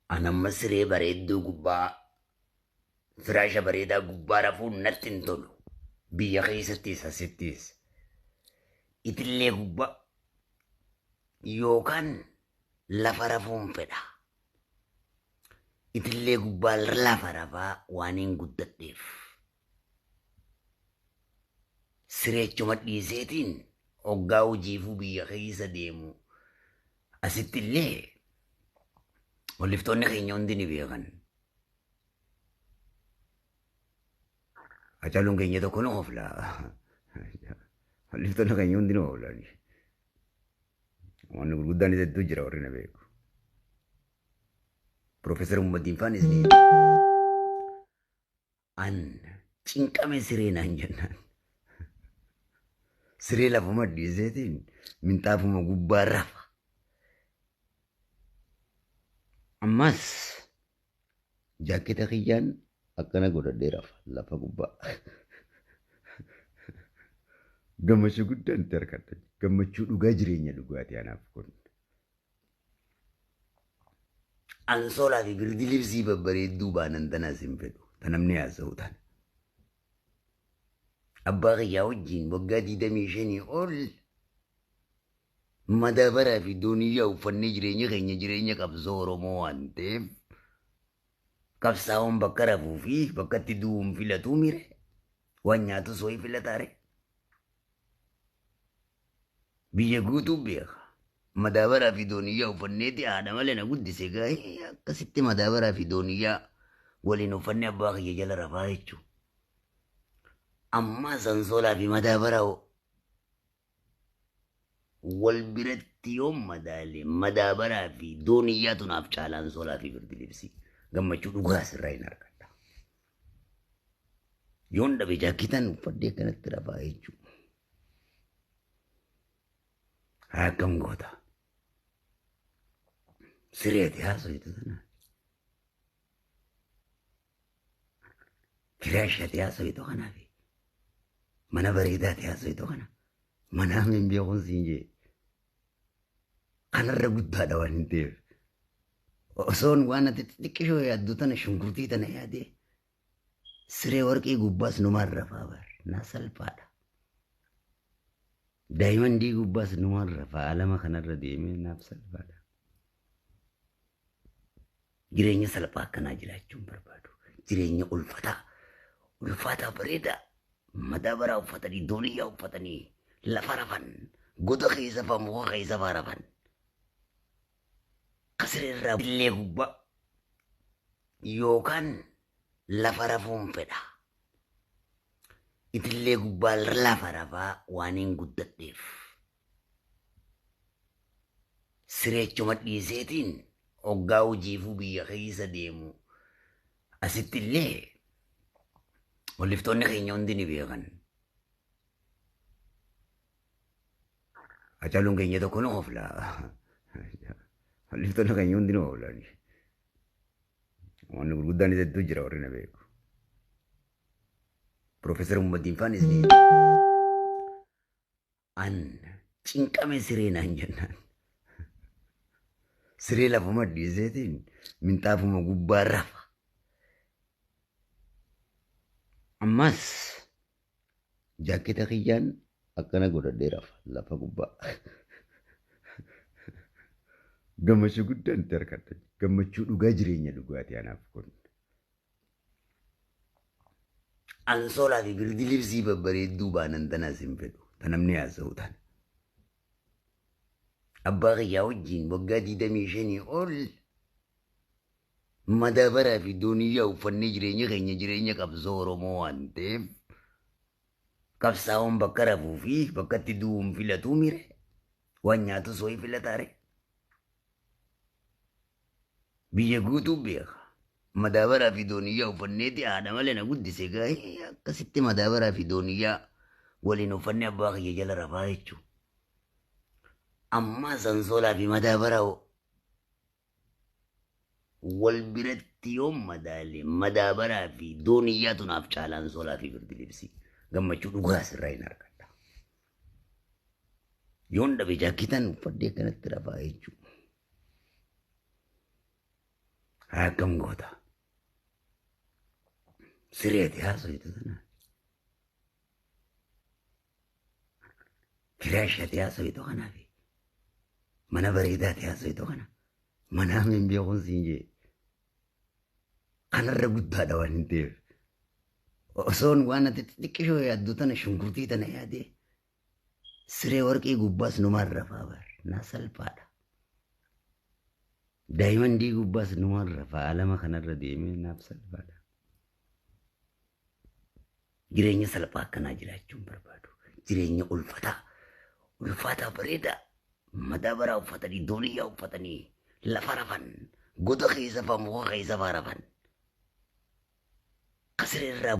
An amma siree bareedduu gubbaa, firaasha bareedaa gubbaa rafuun natti hin tolu. Biyya keessattis asittis. Itillee gubbaa yookaan lafa rafuun fedha. Itillee gubbaa lafa rafaa waan hin guddadheef. Sireechuma dhiiseetiin hoggaa hojiifuu biyya keessa deemu asitti illee walliftoonni keenya hundi ni beekan. Hacaaluun keenya tokko nu hofla. Walliftoonni keenya hundi nu hofla. Wanni gurguddaan hedduu jira warri na beeku. Profeesar Ummadiin faanis ni an cinqame siree naan jennaan. Siree lafuma dhiiseetiin minxaafuma gubbaa rafa. Ammas jaaketa kiyyaan akkana godhadhee rafa lafa gubbaa. Gammachuu guddaan itti argadha. Gammachuu dhugaa jireenya dhugaatii anaaf kun. Ansoolaa fi birdi libsii babbareedduu baanan tanaas hin fedhu. Ta namni haasa'u tana. Abbaa kiyyaa wajjin waggaa 25 ol madaabaraa fi dooniyyaa uffannee jireenya keenya jireenya qabsoo Oromoo waan ta'eef qabsaa'oon bakka rafuu fi bakka itti du'uun filatuu mire waan nyaatus wayii filataare. Biyya guutuu beeka. Madaabaraa fi dooniyyaa uffanneeti haadha malee na guddise gaa'ee akkasitti madaabaraa fi dooniyyaa waliin uffannee abbaa kiyya jala rafaa jechuudha. Ammaa sansoolaa fi madaabaraa wal biratti yoo madaale madaabaraa fi dooniyyaatu naaf caala ansoolaa fi birdi libsii gammachuu dhugaa asirraa hin argadha. Yoon dhabe jaakitaan uffadhee akkanatti rafaa jechuudha. Akkam goota. Sireeti haasoftu tana. Firaashati haasoftu kanaaf. Mana bareedaati haasoftu kana. Mana hin beekuun siin jee. Kanarra guddaadha waan hin ta'eef. Osoon waan ati xixiqqishoo yaaddu tana shunkurtii tana yaadee siree warqii gubbaas numaan rafaa bar na salphaadha. Daayimandii gubbaas numaan rafaa alama kanarra deemee naaf salphaadha. Jireenya salphaa akkanaa jiraachuun barbaadu. Jireenya ulfataa ulfaataa bareedaa madaabaraa uffatanii dooniyyaa uffatanii lafa rafan goda keessa faa muka keessa faa rafan. Kasiree irraa illee gubbaa yookaan lafa rafuun fedha. Itillee gubbaa lafa rafaa waan hin guddadheef. Sireechuma dhiiseetiin hoggaa hojiifuu biyya keessa deemu asitti illee walliftoonni keenya hundi ni beekan. Hacaaluun keenya tokko nu hofla. Walliftoonni keenya hundi nu hofla. Wanni gurguddaan hedduu jira warri na beeku. Profeesar Ummadiin faanis ni an cinqame siree naan jennaan. Siree lafuma dhiiseetiin minxaafuma gubbaa rafa. Ammas jaaketa kiyyaan akkana godhadhee rafa lafa gubbaa. Gammachuu guddaan itti argadha. Gammachuu dhugaa jireenya dhugaatii anaaf kun. Ansoolaa fi birdi libsii babbareedduu baanan tanaas hin fedhu. Ta namni haasa'u tana. Abbaa kiyyaa wajjin waggaa 25 ol madaabaraa fi dooniyyaa uffannee jireenya keenya jireenya qabsoo Oromoo waan ta'eef qabsaa'oon bakka rafuu fi bakka itti du'uun filatuu mire waan nyaatus wayii filataare. Biyya guutuu beeka. Madaabaraa fi dooniyyaa uffanneeti haadha malee na guddise gaa'ee akkasitti madaabaraa fi dooniyyaa waliin uffannee abbaa kiyya jala rafaa jechuudha. Ammaa sansoolaa fi madaabaraa wal biratti yoo madaale madaabaraa fi dooniyyaatu naaf caala ansoolaa fi birdi libsii gammachuu dhugaa asirraa hin argadha. Yoon dhabe jaakitaan uffadhee akkanatti rafaa jechuudha. Akkam goota? Sireeti haasoytu tana. Firaashati haasoytu kanaafi. Mana bareedaati haasoytu kana. Mana hin beekuun siin jee. Kanarra guddaadha waan hin ta'eef. Osoon waan ati xixiqqishoo yaaddu tana, shunkurtii tana yaadee, siree warqii gubbaas numaan rafaa bar na salphaadha. Daayimandii gubbaas numaan rafaa, alama kanarra deemee naaf salphaadha. Jireenya salphaa akkanaa jiraachuun barbaadu. Jireenya ulfataa, ulfaataa bareedaa, madaabaraa uffatanii, dooniyyaa uffatanii, lafa rafan, goda keessa fa'aa, muka keessa fa'aa rafan. Kasiree irraa